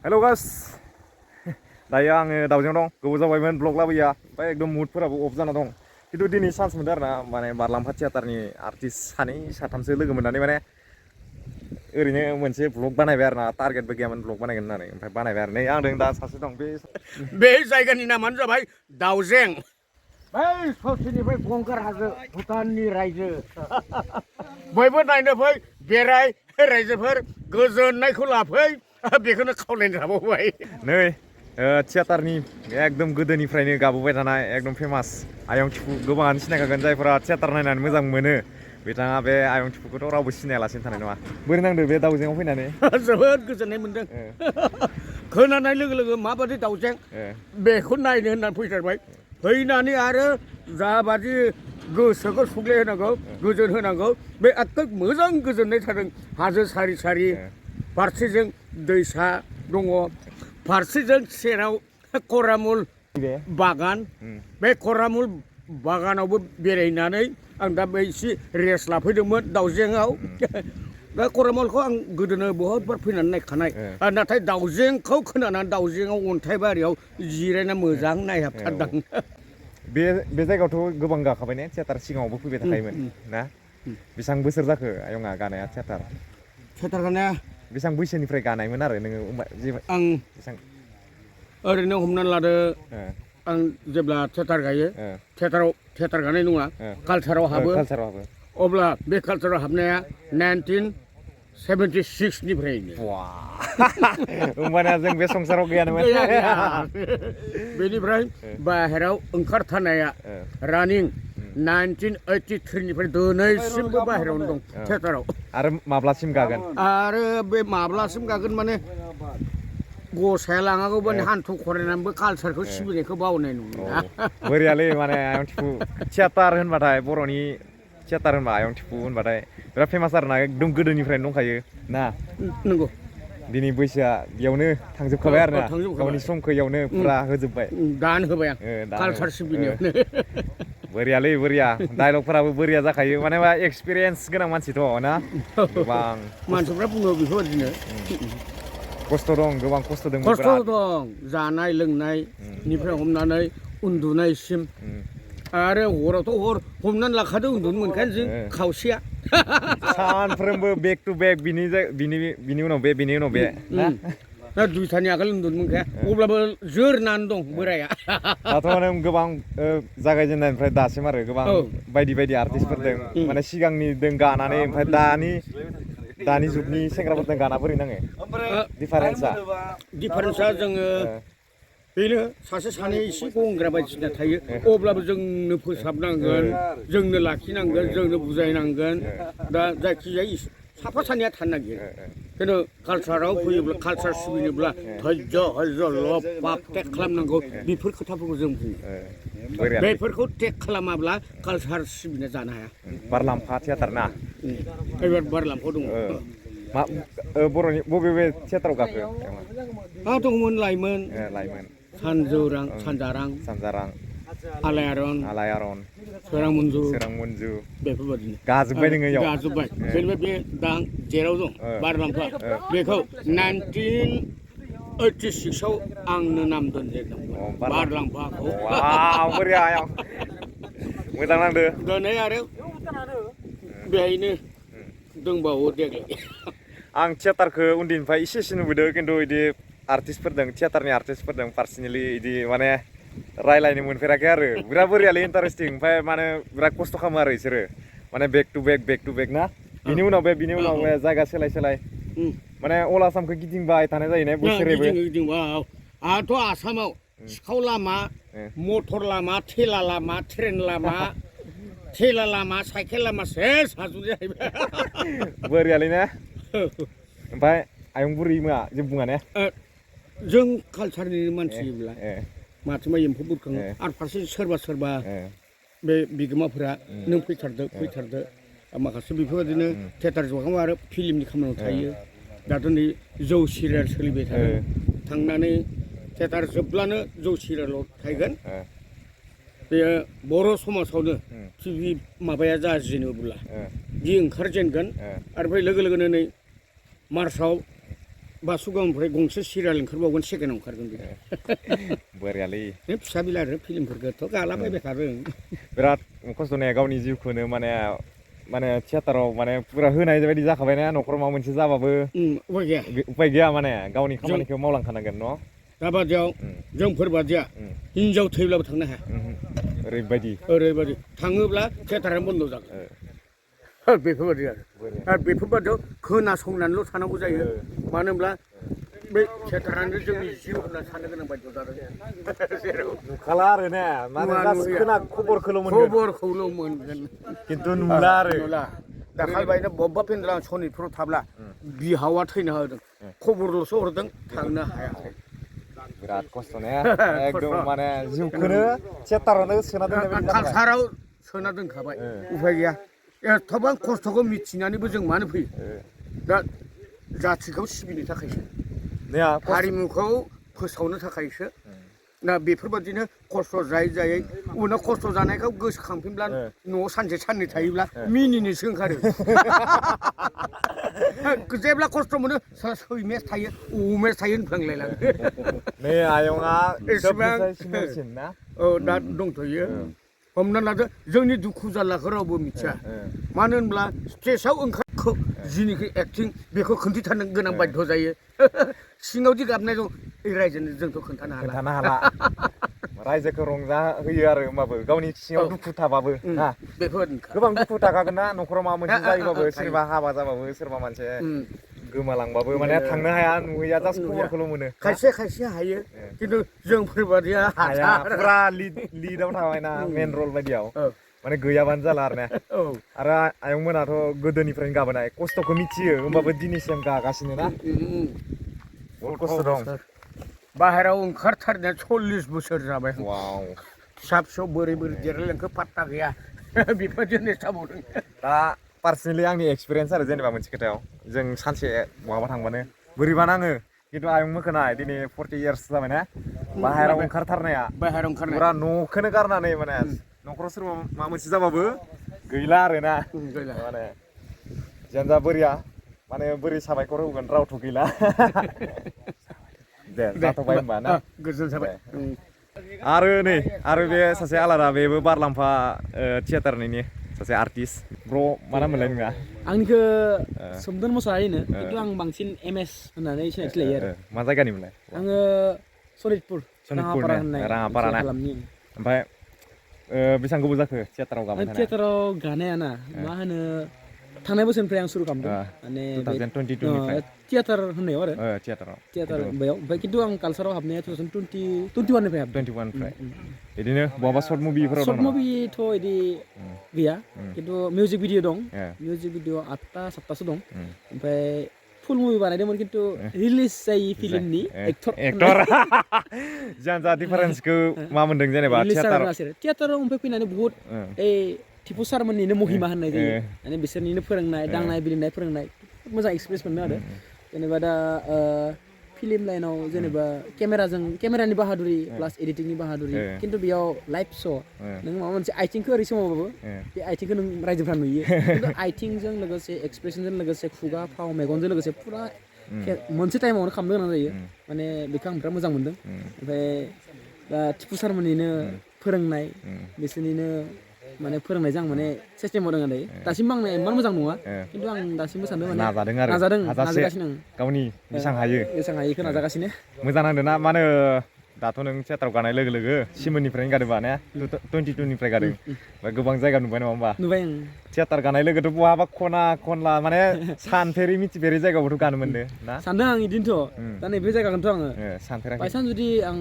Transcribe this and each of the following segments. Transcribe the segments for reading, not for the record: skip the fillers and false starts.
हेल' गास दायो आङो दाउजों दं गोबाव जाबायमोन ब्लग लाबोया ओमफ्राय एकदम मुडफोराबो अफ जाना दं खिन्थु दिनै चान्स मोनदों आरो ना माने बारलाम्फा थियाटारनि आर्टिस्ट सानै साथामसो लोगो मोननानै माने ओरैनो मोनसे ब्लग बानायबाय आरो ना टारगेटबो गैयामोन ब्लग बानायगोन होननानै ओमफ्राय बानायबाय आरो नै आंजों दा सासे दं बे जायगानि नामानो जाबाय दाउजें। बै ससेनिफ्राय गंगार हाजो भुटाननि रायजो बयबो नायनो फै बेराय रायजोफोर गोजोननायखौ लाफै बेखौनो खावलायनो थाबावबाय। नै थियाटारनि एकदम गोदोनिफ्रायनो गाबोबाय थानाय एकदम फेमास आयं थिफु गोबाङानो सिनायखागोन जायफोरा थियाटार नायनानै मोजां मोनो बिथाङा बे आयं थिफुखौथ' रावबो सिनायालासिनो थानाय नङा। बोरै नांदो बे दाउजेंआव फैनानै? जोबोद गोजोननाय मोनदों। खोनानाय लोगो लोगो माबादि दाउजें बेखौ नायनो होननानै फैथारबाय। फैनानै आरो जाबादि गोसोखौ सुग्लाय होनांगौ गोजोन होनांगौ बे एथ' मोजां गोजोननाय थादों। हाजो सारि सारि फारसेजों दैसा दङ फारसेजों सेराव करामुल बागान बे करामुल बागानावबो बेरायनानै आं दा बे एसे रेस्ट लाफैदोंमोन दाउजेंआव। दा करामुलखौ आं गोदोनो बहुद बार फैनानै नायखानाय नाथाय दाउजेंखौ खोनानानै दाउजेंआव अन्थाइबारियाव जिरायना मोजां नायहाबथारदां। बे जायगायावथ' गोबां गाखाबाय ने थियाटार सिगाङावबो फैबाय थाखायोमोन ना? बेसेबां बोसोर जाखो आयंआ गानाया थियाटार? थियाटार गानाया बेसेबां बैसोनिफ्राय गानायमोन आरो नोङो आं बेसेबां ओरैनो हमनानै लादो आं जेब्ला थियाटार गायो थियाटार गानाय नङा कालसाराव हाबो अब्ला बे कालसाराव हाबनाया 1976निफ्रायनो। होमबाना जों बे संसाराव गैयानोमोन। बेनिफ्राय बाहेराव ओंखारथारनाया रानिं 1983निफ्राय दिनैसिमबो बाहेरायावनो दं थियाटाराव। आरो माब्लासिम गागोन? आरो बे माब्लासिम गागोन माने गसाया लाङागौ माने हान्थु खरायनानैबो कालसारखौ सिबिनायखौ बावनाय नङा। बोरैयालै माने आयं थिफु थियाटार होनबाथाय बर'नि थियाटार होनबा आयं थिफु होनबाथाय बिराद फेमास आरोना एकदम गोदोनिफ्रायनो दंखायो ना? नंगौ। दिनै बैसोआ बेयावनो थांजोबखाबाय आरो ना गावनि समखौ इयावनो फुरा होजोब्बाय। दान होबाय आं कालसार सिबिनायावनो। बोरियालै बोरिया डायलगफोराबो बोरिया जाखायो माने एक्सपिरियेन्स गोनां मानसिथ' ना गोबां मानसिफ्रा बुङो बेफोरबायदिनो खस्थ' दं गोबां खस्थ' दं जानाय लोंनायनिफ्राय हमनानै उन्दुनायसिम आरो हरावथ' हर हमनानै लाखादों उन्दुनो मोनखायानो जों खावसेया सानफ्रोमबो बेक टु बेक बिनि उनाव बे बिनि उनाव बे दा दुइथानि आगोल उन्दुनो मोनखाया अब्लाबो जोरनानै दं बोराया। दाथ' माने गोबां जागायजेननायनिफ्राय दासिम आरो गोबां बायदि बायदि आर्टिस्टफोर दं माने सिगांनि दों गानानै ओमफ्राय दानि जुगनि सेंग्राफोरजों गाना बोरै नाङो दिफारेन्सा जोङो बेनो सासे सानै एसे गंग्रा बायदिसिना थायो अब्लाबो जोंनो फोसाबनांगोन जोंनो लाखिनांगोन जोंनो बुजायनांगोन दा जायखिजाया साफा सानैया थानो नागिरो खिन्थु कालसाराव फैयोब्ला कालसार सिबिनोब्ला धैर्य हयज लब पाप टेक खालामनांगौ बेफोर खोथाफोरखौ जों बुङो। बेफोरखौ टेक खालामाब्ला कालसार सिबिना जानो हाया। बारलाम्फा थियाटार ना एबार बारलाम्फायाव दङ। बर'नि बबे थियाटाराव गाखो? दंमोन लाइमोन सानजारां आलायारन सोरां मन्जु बेफोरबायदिनो गाजोब्बाय नोङो इयाव? गाजोब्बाय। जेनेबा बे दा जेराव दं बारलाम्फा बेखौ 1986आव आंनो नाम दोनजेनदोंमोन बारलाम्फाखौ। मोजां नांदो। दिनै आरो बेहायनो दंबावो देग्लाय। आं थियाटारखौ उन्दैनिफ्राय एसे नुबोदों खिन्थु बिदि आर्टिस्टफोरदों थियाटारनि आर्टिस्टफोरदों पार्सनेलि बिदि माने रायलायनो मोनफेराखै आरो बिराद बोरैयालै इन्टारेस्टिं ओमफ्राय माने बिराद खस्थ' खालामो आरो बिसोरो माने बेक टु बेक ना बिनि उनाव बे जायगा सोलाय माने अल आसामखौ गिदिंबाय थानाय जायो ने बोसोरैबो। आंथ' आसामाव सिखाव लामा मटर लामा थेला लामा ट्रेन लामा साइकेल लामा सेस हाजो जाहैबाय। बोरैयालै ने? ओमफ्राय आयं बुरैमा जों बुङा ने? जों कालसारनि मानसिब्ला माथो एम्फौ बुरखाङो आरो फारसे सोरबा बे बिगोमाफोरा नों फैथारदो माखासे बेफोरबायदिनो थियाटार जगामा आरो फिल्मनि खामानियाव थायो। दाथ' नै जौ सिरियाल सोलिबाय थादों थांनानै थियाटार जोबब्लानो जौ सिरियालाव थायगोन। बेयो बर' समाजावनो टिभि माबाया जाजेनोब्ला जि ओंखारजेनगोन आरो ओमफ्राय लोगो लोगोनो नै मार्चआव बासुगावनिफ्राय गंसे सिरियाल ओंखारबावगोन सेकेन्डआव ओंखारगोन बे बोरियालै फिसा बिला आरो फिल्मफोरखौथ' गालाबायबाय थादों बिराद खस्थ' ने गावनि जिउखौनो माने थियाटाराव माने पुरा होनाय बायदि जाखाबायना न'खराव माबा मोनसे जाबाबो उपाय गैया उपाय गैया माने गावनि खामानिखौ मावलांखानांगोन न' दाबादियाव जोंफोर बादिया हिनजाव थैब्लाबो थांनो हाया ओरैबायदि थाङोब्ला थियाटारानो बन्द' जागोन बेफोरबायदि आरो बेफोरबायदियाव खोनासंनानैल' थानांगौ जायो मानो होनब्ला बे थियाटारानो जोंनि जिउ होनना साननो गोनां बायद' जादों जेराव नुखाला आरो ने माने खबरखौल' मोनगोन खिन्थु नुला आरो दाखालिबायनो बबेबा पेन्देला सनितपुराव थाब्ला बिहावा थैना होदों खबरल'सो हरदों थांनो हायाखै बिराद खस्थ' ने एकदम माने जिउखौनो थियाटारावनो सोना दोननाय बायदि जाबाय कालसाराव सोना दोनखाबाय उफाय गैया एथबां खस्थ'खौ मिथिनानैबो जों मानो फैयो दा जाथिखौ सिबिनो थाखायसो हारिमुखौ फोसावनो थाखायसो दा बेफोरबायदिनो खस्थ' जायै जायै उनाव खस्थ' जानायखौ गोसोखांफिनब्ला न'आव सानसे साननै थायोब्ला मिनिनोसो ओंखारो जेब्ला खस्थ' मोनो सैमाया थायो अमाया थायो होनफ्लांलायलाङो नै आयंआ एसेबां औ दा दंथ'यो हमना लादो जोंनि दुखु जारलाखौ रावबो मिथिया मानो होनब्ला स्टेजआव ओंखारखौ जिनिखि एक्टिं बेखौ खोन्थिथारनो गोनां बाध्य जायो सिङावदि गाबनाय दं ओइ रायजोनो जोंथ' खोन्थानो हाला रायजोखौ रंजा होयो आरो होमबाबो गावनि सिङाव दुखु थाबाबो बेफोरबायदि गोबां दुखु थाखागोन ना न'खराव माबा मोनसे जायोबाबो सोरबा हाबा जाबाबो सोरबा मानसि गोमालांबाबो माने थांनो हाया नुहैया जास्ट खबरखौल' मोनो खायसे हायो खिन्थु जोंफोरबादिया हाया पुरा लिडआव थाबायना मेन रल बायदियाव माने गैयाबानो जाला आरो ने आरो आयंमोनाथ' गोदोनिफ्रायनो गाबोनाय खस्थ'खौ मिथियो होमबाबो दिनैसिम गागासिनो ना बहुत खस्थ' दं बाहेरायाव ओंखारथारनाया 40 बोसोर जाबाय फिसा फिसौ बोरै देरलायलांखो पात्ता गैया बेफोरजोंनो थाबावदों दा पार्सनेलि आंनि एक्सपिरियेन्स आरो जेनेबा मोनसे खोथायाव जों सानसे बहाबा थांबानो बोरैबा नाङो खिन्थु आयं मोखोनाय दिनै 40 इयार्स जाबायना बाहेरायाव ओंखारथारनाया पुरा न'खौनो गारनानै माने न'खराव सोरबा माबा मोनसे जाबाबो गैला आरोना माने जेनजा बोरिया माने बोरै साबायखर होगोन रावथ' गैला दे जाथ'बाय होमबा ना गोजोन जाबाय आरो बे सासे आलादा बेबो बारलाम्फा थियाटारनिनि सासे आर्टिस्ट ब्र' मा नाम मोनलाय नोंना आंनिखौ सोमदोन मोसाहारिनो खिन्थु आं बांसिन एमएस होननानै सिनायथि लायो आरो मा जायगानिमोनलाय आङो सनितपुर राङापारा होननाय राङापारा ना ओमफ्राय बेसेबां गोबाव जाखो थियाटाराव गाबबाय थानाया थियाटाराव गानाया ना मा होनो थांनाय बोसोरनिफ्राय आं सुरु खालामदों माने 2022 थियाटार होननायाव आरो थियाटार बेयाव ओमफ्राय खिन्थु आं कालसाराव हाबनाया 2021 निफ्राय हाबदों 21 निफ्राय बिदिनो बहाबा सर्ट मुभिफोराव सर्ट मुभिथ' बिदि गैया खिन्थु मिउजिक भिडिअ दं मिउजिक भिडिअ 8-7तासो दं ओमफ्राय फुल मुभि बानायदोंमोन खिन्थु रिलिज जायै फिल्मनि एक्टर जा डिफारेन्सखौ मा मोनदों जेनेबा थियाटाराव ओमफ्राय फैनानै बहुत ओइ टिपु सारमोननिनो महिमा होननाय जायो माने बिसोरनिनो फोरोंनाय दांनाय बिलिरनाय फोरोंनाय मोजां एक्सपिरियेन्स मोनो आरो जेनेबा दा फिल्म लाइनाव जेनेबा केमेरानि बाहादुरि प्लास एडिटिंनि बाहादुरि खिन्थु बेयाव लाइभ श' नों माबा मोनसे आइथिंखौ ओरै समावबाबो बे आइथिंखौ नों रायजोफ्रा नुयो खिन्थु आइथिंजों लोगोसे एक्सप्रेसनजों लोगोसे खुगा फाव मेगनजों लोगोसे पुरा मोनसे टाइमावनो खालामनो गोनां जायो माने बेखौ आं बिराद मोजां मोनदों ओमफ्राय दा टिपु सारमोननिनो फोरोंनाय बिसोरनिनो माने फोरोंनायजों आं माने सिस्टेम मावदों आरो दासिमबो आंनो इमान मोजां नङा खिन्थु आं दासिमबो सानदों माने नाजागासिनो गावनि बेसेबां हायोखौ नाजागासिनो मोजां नांदों ना मा होनो दाथ' नों थियाटाराव गानाय लोगो लोगो सिमोननिफ्रायनो गादोंबा ने 22 निफ्राय गादों ओमफ्य गोबां जायगा नुबाय नङा होमबा नुबाय थियाटार गानाय लोगोथ' बहाबा खना खनला माने सानफेरै मिथिफेरै जायगायावबोथ' गानो मोनदों ना सानदों आं बिदिनोथ' दा नैबे जायगाखौथ' आङो सानफेराखै बायसान्स जुदि आं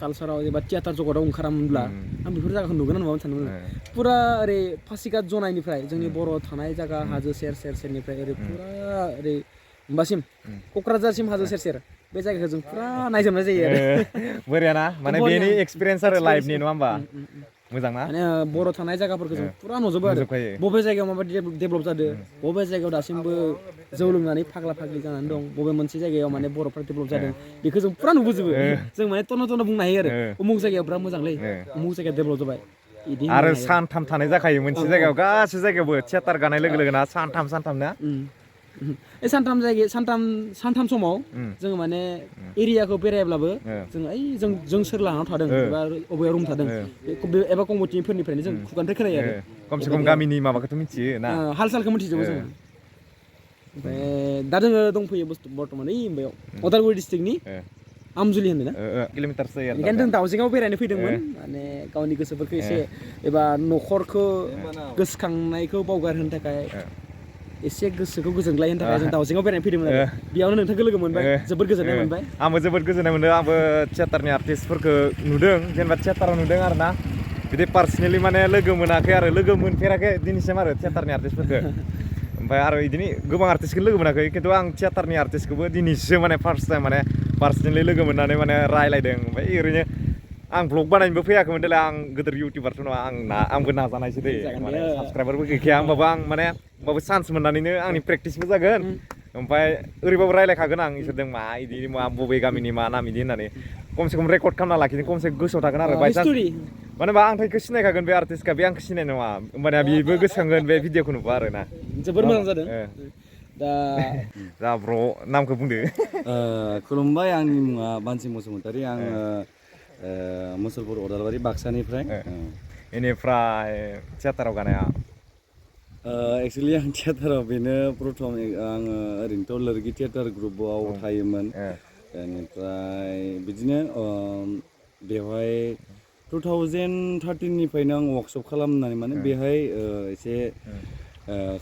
कालसाराव एबा थियाटार जगताव ओंखारामोनब्ला आं बेफोर जायगाखौ नुगोन ना नुवामोन सानदोंमोन पुरा ओरै पासिघाट जनायनिफ्राय जोंनि बर' थानाय जायगा हाजो सेरनिफ्राय ओरै पुरा ओरै माबासिम क'क्राझारसिम हाजो सेर बे जायगाखौ जों पुरा नायजोबनाय जायो आरो बोरैयाना माने बेनि एक्सपिरियेन्स आरो लाइफनि नङा होमबा मोजां ना माने बर' थानाय जायगाफोरखौ जों पुरा नुजोबो आरो बबे जायगायाव माबायदि डेभेलप जादों बबे जायगायाव दासिमबो जौ लोंनानै फाग्ला फाग्लि जानानै दं बबे मोनसे जायगायाव माने बर'फ्रा डेभेलप जादों बेखौ जों पुरा नुबोजोबो जों माने टना बुंनो हायो आरो उमुक जायगायाव बिराद मोजांलै उमुक जायगाया डेभेलप जाबाय आरो सानथाम थानाय जाखायो मोनसे जायगायाव गासै जायगायावबो थियाटार गानाय लोगो लोगोना सानथाम ना सानथाम समाव जोङो माने एरियाखौ बेरायाब्लाबो जों जों सोर लानाव थादों एबा अबे रुम थादों एबा कमिटिफोरनिफ्रायनो जों खुगानिफ्राय खोनायो आरो खमसे खम गामिनि माबाखौथ' मिथियो ना हाल सालखौ मिथिजोबो जोङो ओमफ्राय दा जोङो दंफैयो बर्थमान ओइ माबायाव उदालगुरि डिस्ट्रिक्टनि आमजुलि होनो ना किल'मिटारसो जायो बेनिखायनो जों दाउजेङाव बेरायनो फैदोंमोन माने गावनि गोसोफोरखौ एसे एबा न'खरखौ गोसोखांनायखौ बावगारहोनो थाखाय एसे गोसोखौ गोजोनग्लाय होनो थाखाय जों दाउजेङाव बेरायनो फैदोंमोन आरो बेयावनो नोंथांखौ लोगो मोनबाय जोबोद गोजोननाय मोनबाय आंबो जोबोद गोजोननाय मोनदों आंबो थियेटारनि आर्टिस्टफोरखौ नुदों जेनेबा थियेटाराव नुदों आरो ना बिदि पार्सनेलि माने लोगो मोनाखै आरो लोगो मोनफेराखै दिनैसिम आरो थियेटारनि आर्टिस्टफोरखौ ओमफ्राय आरो बिदिनो गोबां आर्टिस्टखौ लोगो मोनाखै खिन्थु आं थियेटारनि आर्टिस्टखौबो दिनैसो माने फार्स्ट टाइम माने पार्सनेलि लोगो मोननानै माने रायलायदों ओमफ्राय ओरैनो आं भ्लग बानायनोबो फैयाखैमोन देलाय आं गोदोर इउटिउबारथ' नङा आंबो नाजानायसो दे माने साबसक्राइबारबो गैखाया होमबाबो आं माने होमबाबो चान्स मोननानैनो आंनि प्रेक्टिसबो जागोन ओमफ्राय ओरैबाबो रायलायखागोन आं इसोरजों मा इदि मा बबे गामिनि मा नाम इदि होननानै खमसे खम रेकर्ड खालामना लाखिदों खमसे गोसोआव थागोन आरो बायचान्स मानो होनबा आंथ' इखौ सिनायखागोन बे आर्टिस्टखा बे आंखौ सिनाय नङा होमबानिया बेबो गोसोखांगोन बे भिडिअखौ नुबा आरो ना जोबोर मोजां जादों दा ब्र' नामखौ बुंदो खुलुमबाय आंनि मुङा बानसि बसुमतारी आङो मुसलपुर अदालबारि बाक्सानिफ्राय बेनिफ्राय थियेटाराव गानाया एक्सुवेलि आं थियेटाराव बेनो प्रथम आङो ओरैनोथ' लोरगि थियेटार ग्रुपआव थायोमोन बेनिफ्राय बिदिनो बेवहाय 2013निफ्रायनो आं वार्कशप खालामनानै माने बेहाय एसे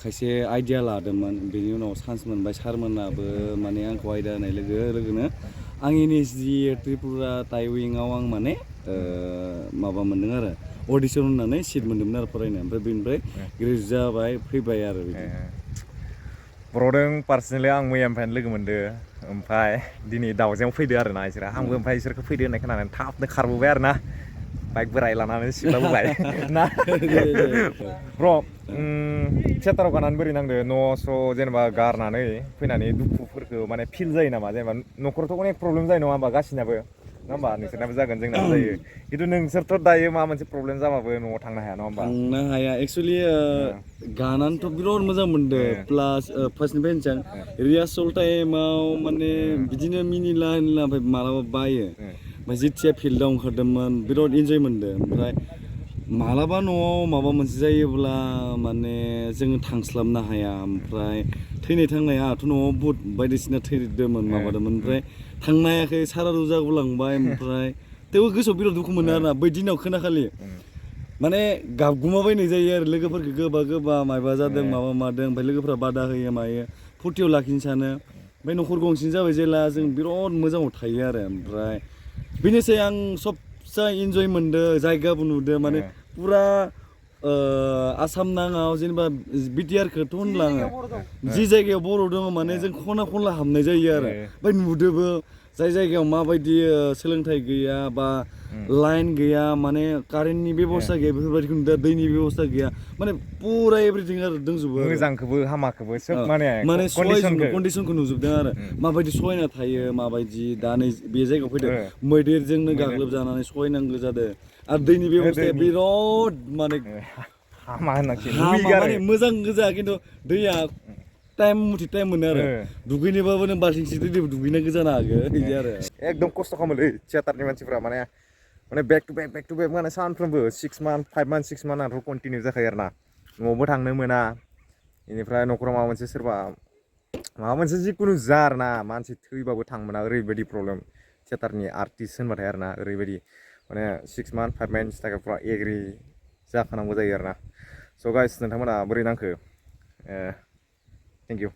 खायसे आइडिया लादोंमोन बेनि उनाव चान्स मोनबाय सारमोनाबो माने आंखौ आइडिया होनाय लोगो लोगोनो आं NSG त्रिपुरा टाइविंआव आं माने माबा मोन्दों आरो अडिसन होननानै सिट मोन्दोंमोन आरो फरायनो ओमफ्राय बेनिफ्राय ग्रेजुवेट जाबाय फैबाय आरो बिदि ब्र'दों पार्सनेलि आं मैयानिफ्रायनो लोगो मोनदो ओमफ्राय दिनै दाउजेङाव फैदो आरो ना इसोरा आंबो ओमफ्राय इसोरखौ फैदो होननाय खोनानानै थाबनो खारबोबाय आरो ना बाइक बोराय लानानै सिख्लाबोबाय ना ब्र' थियेटाराव गानानै बोरै नांदो न'स' जेनेबा गारनानै फैनानै दुखुफोरखौ माने फिल जायो नामा जेनेबा न'खरावथ' अनेक प्रब्लेम जायो नङा होमबा गासिनाबो नङा होमबा नोंसोरनाबो जागोन जोंनाबो जायो खिन्थु नोंसोरथ' दायो माबा मोनसे प्रब्लेम जाबाबो न'आव थांनो हाया नङा होमबा थांनो हाया एक्सुवेलि गानानैथ' बिराद मोजां मोनदों प्लास फार्स्टनिफ्राय होनसै रिहार्सल टाइमाव माने बिदिनो मिनिला होनला ओमफ्राय मालाबा बायो ओमफ्राय जेथिया फिल्डआव ओंखारदोंमोन बिराद इन्जय मोनदों ओमफ्राय मालाबा न'आव माबा मोनसे जायोब्ला माने जोङो थांस्लाबनो हाया ओमफ्राय थैनाय थांनाय आंहाथ' न'आव बुहुद बायदिसिना थैदोंमोन माबादोंमोन ओमफ्राय थांनो हायाखै सारादु जागुलांबाय ओमफ्राय थेवबो गोसोआव बिराद दुखु मोनो आरोना बै दिनाव खोनाखालि माने गाबगुमाबायनाय जायो आरो लोगोफोरखौ गोबा माबा जादों माबा मादों ओमफ्राय लोगोफ्रा बादा होयो मायो फुर्तियाव लाखिनो सानो ओमफ्राय न'खर गंसेनि जाबाय जेला जों बिराद मोजाङाव थायो आरो ओमफ्राय बेनोसै आं सबसे इन्जय मोनदों जायगाबो नुदों माने पुरा आसाम नाङाव जेनेबा बिटिआरखौथ' होनला आङो जि जायगायाव बर' दङ माने जों खना खनला हाबनाय जायो आरो ओमफ्राय नुदोबो जाय जायगायाव माबायदि सोलोंथाइ गैया बा लाइन गैया माने कारेन्टनि बेबस्था गैया बेफोरबायदिखौ नुदों दैनि बेबस्था गैया माने पुरा एभ्रिथिं आरो दंजोबो मोजांखौबो हामाखौबो सोब माने कन्डिसनखौ नुजोबदों आरो माबायदि सहायना थायो माबायदि दा नै बे जायगायाव फैदों मैदेरजोंनो गाग्लोबजानानै सहायनांगौ जादों आरो दैनि बेबस्थाया बिराद माने हामा होननांसिगोन माने मोजां गोजा खिन्थु दैया टाइम मथे टाइम मोनो आरो दुगैनोबाबो नों बाल्थिंसे दैजों दुगैनांगौ जानो हागौ बिदि आरो एकदम खस्थ' खालामोलै थियेटारनि मानसिफ्रा माने बेक टु बेक माने सानफ्रोमबो 6 मान्थ 5 मान्थ 6 मान्थ आंथ' कन्टिनिउ जाखायो आरो ना न'आवबो थांनो मोना बेनिफ्राय न'खराव माबा मोनसे सोरबा माबा मोनसे जिखुनु जा आरो ना मानसि थैबाबो थांमोना ओरैबायदि प्रब्लेम थियेटारनि आर्टिस्ट होनबाथाय आरो ना ओरैबायदि माने 6 मान्थ 5 मान्थनि थाखाय फुरा एग्रि जाखानांगौ जायो आरो ना स' गाइस नोंथांमोना बोरै नांखो थेंक इउ